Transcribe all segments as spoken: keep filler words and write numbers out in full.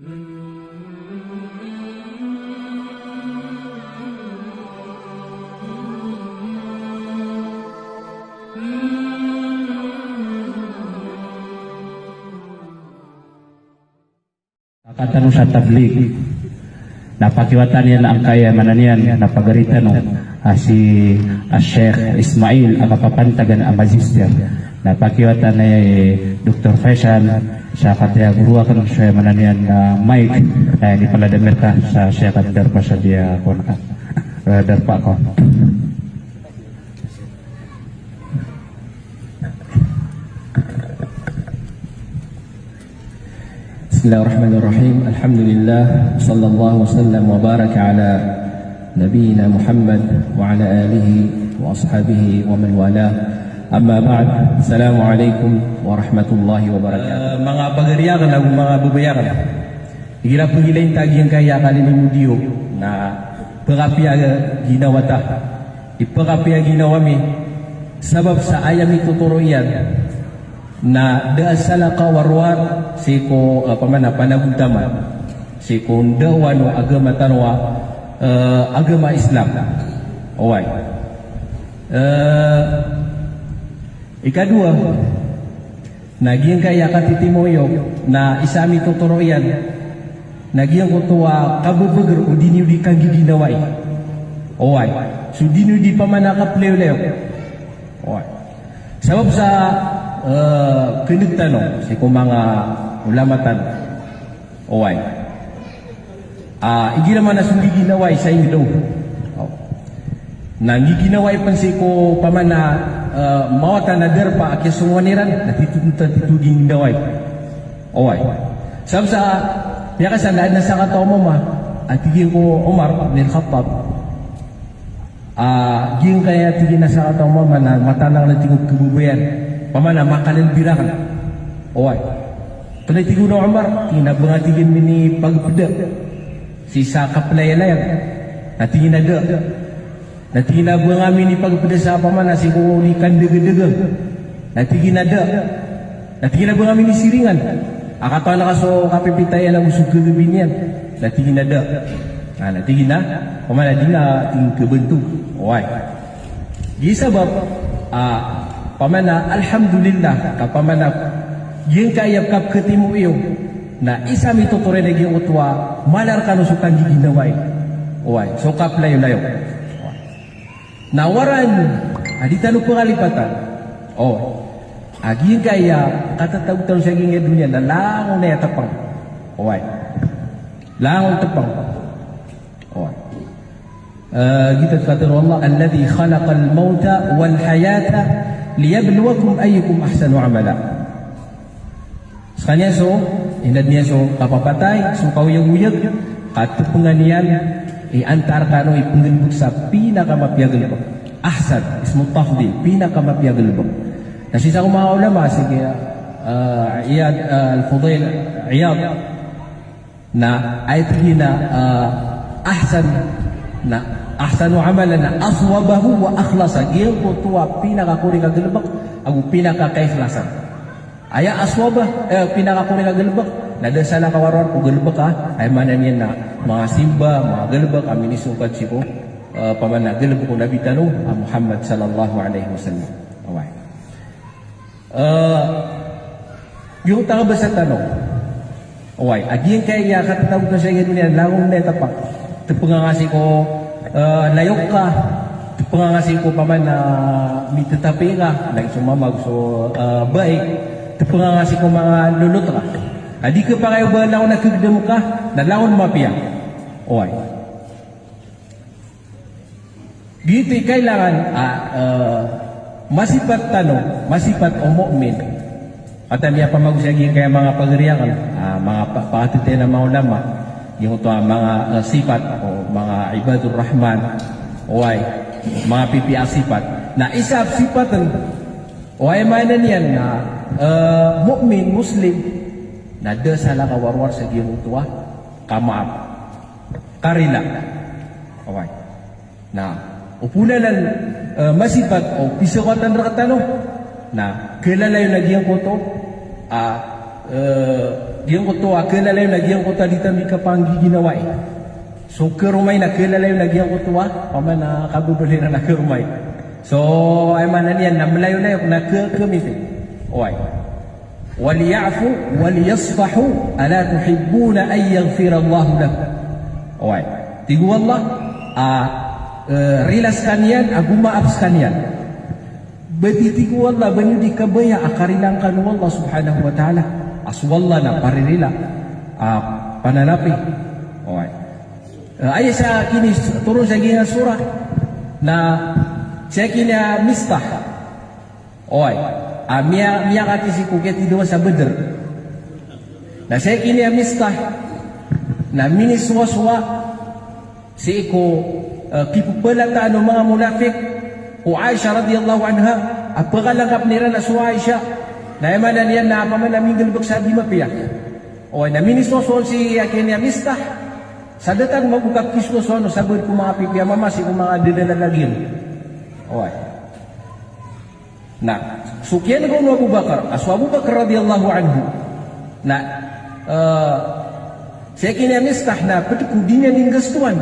Katano sa tablig. Na pakiwatan iyan angkaya maana niyan na pagari tano a si a Sheikh Ismail a kapapantagan a magister. Na pakiwatan iyan i Doktor Faisal sa kataya goro akn sa maana niyan na mic, na aya palad a mic ka sa Sheikh a darpa sa diya kon ka. Eh, darpa ko. بسم الله الرحمن الرحيم. الحمد لله. وصلى الله وسلم وبارك على نبينا محمد وعلى آله وأصحابه ومن والاه. أما بعد. السلام عليكم ورحمة الله وبركاته. Eh, manga pagari akn, manga babay akn. Igira pnggilai ta giyangkaya kalimod iyo na pkapiya ginawa ta. Ipkapiya ginawa mi, sabap sa aya mitotoro iyan na da a salakaw a rowar sii ko, eh, pamana panagontaman sii ko ndaowan o agama tano a, eh, agama Islam. Oway. Eh, ikadowa, na giyangkaya katitimo iyo na isa a mitotoro iyan na giyangkoto a kababagr o di niyo di kanggiginawai. Oway. So di niyo di pamana kaplayolayok. Oway. Sabap sa, eh, kndg tano sii ko manga ulama tano. Oway. Ah, igira maana so nggiginawai sa ingd o. Na nggiginawai pn sii ko pamana, eh, mawatan a darpa a kiyasongowan iran, na tito, tito, tito nggiginawai. Oway. Sabap sa, piyakasan na adn a sakataw a mama a tig iyan ko Omar bin Khattab. Ah, giyangkaya tig iyan a sakataw a mama na mataan akn a tig o kababayaan. Pamana makalilbir akn. Oway. Kna tig o Omar, tig iyan a ba nga tig iyan minipagpda sii sa kaplayalayag. Na tig iyan a da. Na tig iyan a ba nga minipagpda sa pamana sii ko di kandagadaga. Na tig iyan a da. Na tig iyan a ba nga minisiringan. A katawan ka so kapipitayan ago so kagabin iyan. Na tig iyan a da. Na, na tig iyan a, pamana di nga, tig iyan, kabantog. Oway. Di sabap, ah, pamana, alhamdulillah, ka pamana, giyangkaya kapkhatimo iyo, na isa mitotoro iyan a giyangkoto a mala rkano so kanggiginawai. Oway, so kaplayolayok. Na waraan a di tano pngalipatan. O. A giyangkaya katatago tano sa giyangkaya doniya na langon aya tpng. Oway. Langon tpng. Oway. Eh, giyoto i katharo o Allah, "Alladhi khalaqal mawta wal hayata liyabluwakum ayyukum ahsanu amala." Skaniyan so inadn iyan so kapapatay, so kaoyagoyag, ka tpngan iyan i antaa rkano i pnggalbk sa pinakamapiya a galbk. Ahsan, ismu tafdil, pinakamapiya a galbk. Na sii sa manga ulama, sii, eh, Iyad, eh, Al-Fudail Iyad, na aya tig iyan a, eh, ahsan, na ahsanu amalan, na aswabahu wa akhlasa. Giyangkoto a pinakakorek a galbk ago pinakakaikhlasan. Aya aswaba, eh, pinakakorek a galbk, na da salakaw a rowar ko galbk a, aya maana niyan na manga simba, manga galbk a minisongkad sii ko, eh, pamana galbk o Nabi tano a Muhammad sallallahu alaihi wasallam. Oway. Eh, giyoto a kabasa tano. Oway, a giyangkaya katatago tano sa giyangkaya doniya, langon aya tpng. Tpngan ka sii ko, eh, layok ka. Tpngan ka sii ko pamana mitatapi ka. Lagid so mama ago so, eh, bai. Tpngan ka sii ko manga lolot ka. A di khapakay o ba langon a khagdam ka, na langon mapiya. Oway. Giyoto i kailangan a, eh, masipat tano, masipat o mu'min. Katii a miyapamago sa giyangkaya manga pagari akn, ah, manga pa-, pakatitayan a manga ulama, giyangkoto a manga, eh, sipat, o manga ibadur rahman, oway, manga pipiya a sipat. Na isa a sipat, oway, maana niyan na, eh, mu'min, muslim, na da salakaw a rowar sa giyangkoto a kamaap. Karila. Oway. Na opama anan, eh, masipat o pisokatan rktano. Na khalalayon a giyangkoto a, eh, Giyangkoto a kalalayon na giyangkoto a di tano di kapanggiginawai. So karomai na kalalayon na giyangkoto a, opama na kababaloy iran a karomai. So, aya maana niyan na malayo-layo na ka-, kamiti. Oway. "Walyafu walyasfahu, ala tuhibbuna an yaghfirallahu lakum." Oway. Tig o Allah, a, e, rila skaniyan, ago maap skaniyan. Ba di, tig o Allah, ba niyo di kabaya a karilaan kano o Allah subhanahu wa ta'ala. A so Allah na paririla, a, pananapi. Oway. E, aya sa kinitoron sa giyangkai a surah na sa kiniya Mistah. Oway. A, miya-, miyakati sii ko kiyatidawa sa Badr. Na sa kiniya Mistah na minisowasowa sii ko, e, kipepalataan o manga monafik ko Aisha radiyallahu anha, a pekalangkap iran a so Aisha na aya maana niyan na opama na minggalebek sa di mapiya. Oway, na minisowasowa on si, a, kiniya Mistah sa da tano mambo kakisowasowa on o sabaad ko manga pipiya a mama sii ko manga dalal a lagid. Oway. Na so kiyanega on o Abu Bakar, a so Abu Bakar radiyallahu anhu na, e, sa kiniya Mistah na ped ko di niyan di nggastowan.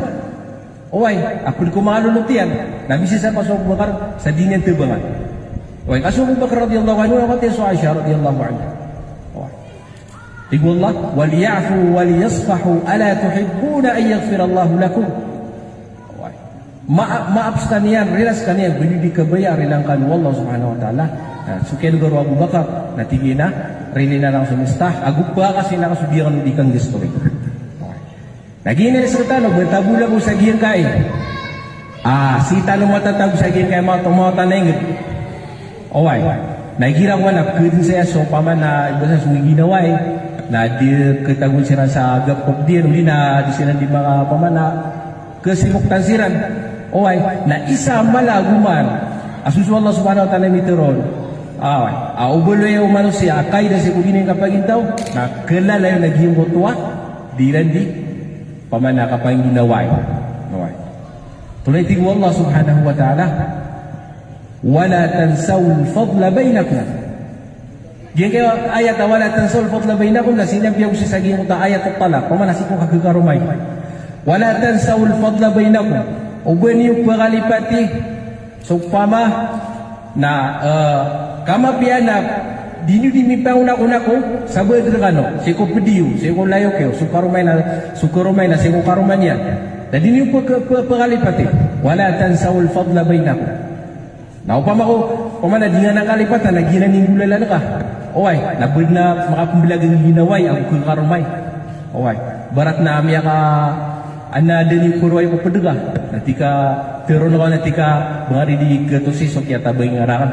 Oway, a ped ko manga lolot iyan. Na bisisa pa so Abu Bakar sa di niyan tabangan. Oway, ka so Abu Bakar radiyallahu anhu na matiya so Aisha radiyallahu anha. Oway. Tig o Allah, "Walyafu walyasfahu, ala tuhibbuna an yaghfirallahu lakum." Oway. Ma-, maap skaniyan, rila skaniyan, ba niyo di kabaya a rilaan kano o Allah subhanahu wa ta'ala. Na so kiyanega on o Abu Bakar na tig iyan a rila iyan anan so Mistah, ago pakasin anan so di kano di kanggastori. Oway. Na giyanan i sekreto, ba tabo labo sa giyangkai. A, sii tano matatago sa giyangkai a mawatan a inged. Oway. Na igira ko na ped saya so opama na ibasa so giginawai. Na di ketago siran sa gap ko ped iyan, odi na di siran di maka opama na kesibok tan siran. Oway. Na isa a mala a gomaan a so Allah subhanahu wa ta'ala mitero on. Oway. A, o baloy o manosiya a kaida sii ko di niyan kapagintaw na kalalayon a giyangkoto a di iran di opama na kapaginawai. Oway. Tonaa i tig o Allah subhanahu wa ta'ala, "Wala tansawul fadla bainakum." Giyangkai a ayat a "Wala tansawul fadla bainakum" na sinambi ago sii sa giyangkoto a ayat a talaq, opama na sii ko kakekaromai. "Wala tansawul fadla bainakum." O ba niyo pekalipati so opama na, e, kamapiya na di niyo di mipangonakona ko sabaad rekano, sii ko ped iyo, sii ko layok iyo, so karomai na, so karomai na sii ko karoma niyan. Na di niyo pe-, pe-, pekalipati. "Wala tansawul fadla bainakum." Na opama ko, opama na di ngka kalipatan na giyanan i nggolalan ka. Oway, na ba den a makapembelag a giginawai ago kekaromai. Oway, ibarat na miyaka, ana den i korowai ko ped ka. Na tika, teron ka na tika, bangari di ketosi so kiyatabang iyan raken.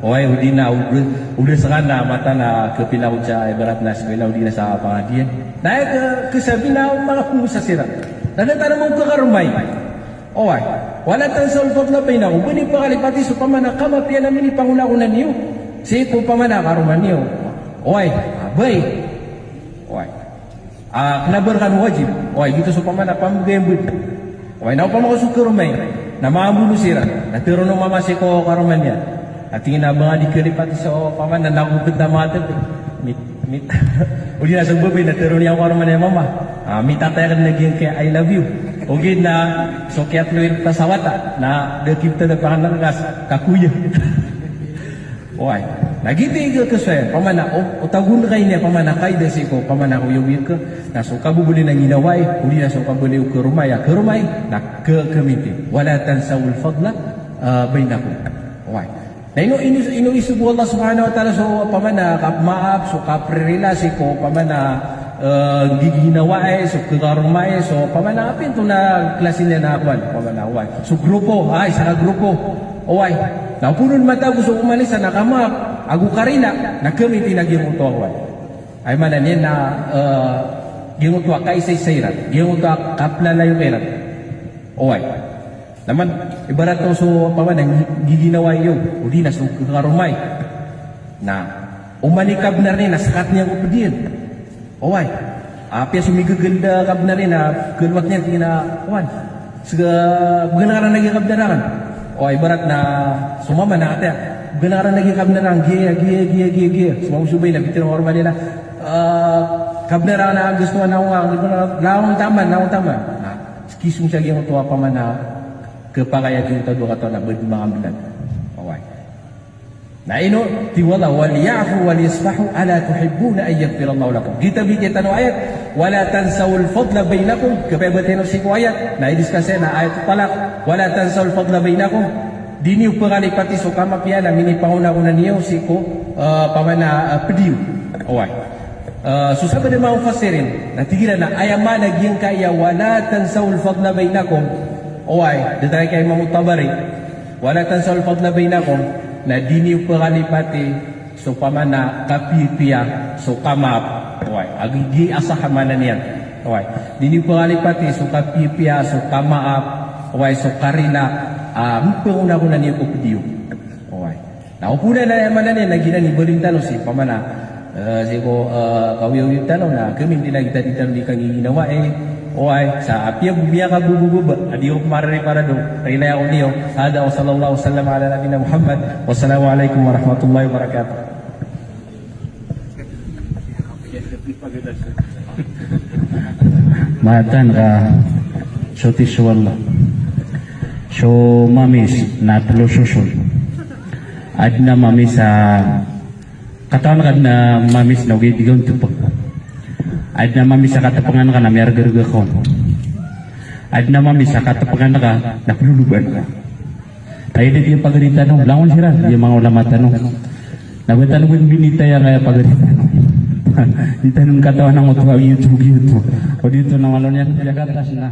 Oway, odi na, odi, odi sa kan na mata na kepilakod sa ibarat na eskwela, odi na sa pangadian. Na aya ke-, kesabi na manga pembosa siran. Na da tano mambo kekaromai. Oway. "Wala tansawul fadla bainakum." Ba niyo pekalipati so opama na kamapiya na minipangonakona niyo sii ko opama na karoma niyo. Oway. Abay. Oway. A, kena ba rekano wajib. Oway, giyoto so opama na pambegay a bed. Oway, na opama ko so karomai na mambo siran, na teron o mama sii ko karoma niyan. Na tig iyan a ba ngka di kalipati so opama na nago ped a mata. Mit-, mit-, odi na so babay na teron iyan ko karoma niyan a mama. A, mitatay aken na giyangkai a "I love you." Ogaid na so kiyatlo iyan ta sa wata na da kibtad a pangan a regas, kakuya. Oway. Na giyoto i kesoyan, opama na, o, o tagon ka ini, opama na kaida sii ko, opama na koyagoyag ka, na so kababaloy a ginawai, odi na so kababaloy o karomai, a karomai, na ke-, keminti. "Wala tansawul fadla, e, bainakum." Oway. Na ino, ino, ino isogo o Allah subhanahu wa ta'ala so opama na kapemaap, so kaperirila sii ko opama na, e, giginawai, so kekaromai, so opama na apiya antonaa klasi niyan a kowan, opama na oway. So grupo, ay, sa ka grupo. Oway. Na opama den matago so opama na isa na kamaap ago karila, na keminti na giyangkoto a kowan. Aya maana niyan na, e, giyangkoto a kaisaisa iran, giyangkoto a kapelalayo iran. Oway. Na man, ibarat o so opama na gi-, giginawai iyo, odi na so kekaromai. Na oman i kabenar iyan na sekat iyan ko ped iyan. Oway. Apiya so migegeled a kabenar iyan na kelowat iyan tig iyan a, kowan. Sega, began ka ran lagi a kabenar aken. Oway, ibarat na so mama na kataya, began ka ran lagi a kabenar aken, giya, giya, giya, giya, giya. So mama so babay na pitharo o karoma niyan a, e, Kabnar anan a gusto na wa, lawan taman, lawan taman. Na, kisong sa giyangkoto a pamana, kepakay a giyangkoto a dowa kataw na bed manga belag. Oway. Na ino, tig o Allah, "Walyafu walyasfahu, ala tuhibbuna an yaghfirallahu lakum." Giyoto i bitiya tano a ayat, "Wala tansawul fadla bainakum." Kepakay a batiya tano sii ko ayat, na i-discuss iyan na ayat o talaq, "Wala tansawul fadla bainakum." Di niyo pekalipati so kamapiya na minipangonagona niyo sii ko, eh, pamana, eh, ped iyo. Oway. Eh, so sabaad o manga mufassirin, na tig iran a aya maana giyangkaya "Wala tansawul fadla bainakum." Oway, datar a tig o Imam Tabari, "Wala tansawul fadla bainakum," na di niyo pekalipati so pamana kapiyapiya, so kamaap. Oway, a giya a sah a maana niyan. Oway, di niyo pekalipati so kapiyapiya, so kamaap, oway, so karila, ah, mpengonagona niyo ko ped iyo. Oway. Na opama na aya maana niyan na giyanan i baling tano sii pamana, eh, sii ko, eh, kaoyagoyag tano na kami di lagid a di tano di kangiginawai. Oway, sa apiya bo miyakabobobaba a di ko marari para do, rila ako niyo. Hada wa sallallahu wa sallam ala nabiyina Muhammad. Wassalamu alaikum warahmatullahi wabarakatuh. Mataan ka so tisowal so mamis na telo soson. Aden a mamis a katawan ka, aden a mamis na ogaid di ka on tepeg. Aden a mamis a katepengan ka na miyargerger ka on. Aden a mamis a katepengan ka na peloloban ka. Aya di pagari tano, langon siran, di manga ulama tano. Na ba tano bo binitaya angkaya pagari tano. Di tano katawan angkoto a giyoto, giyoto. O di oto na malo niyan, di ka tas na.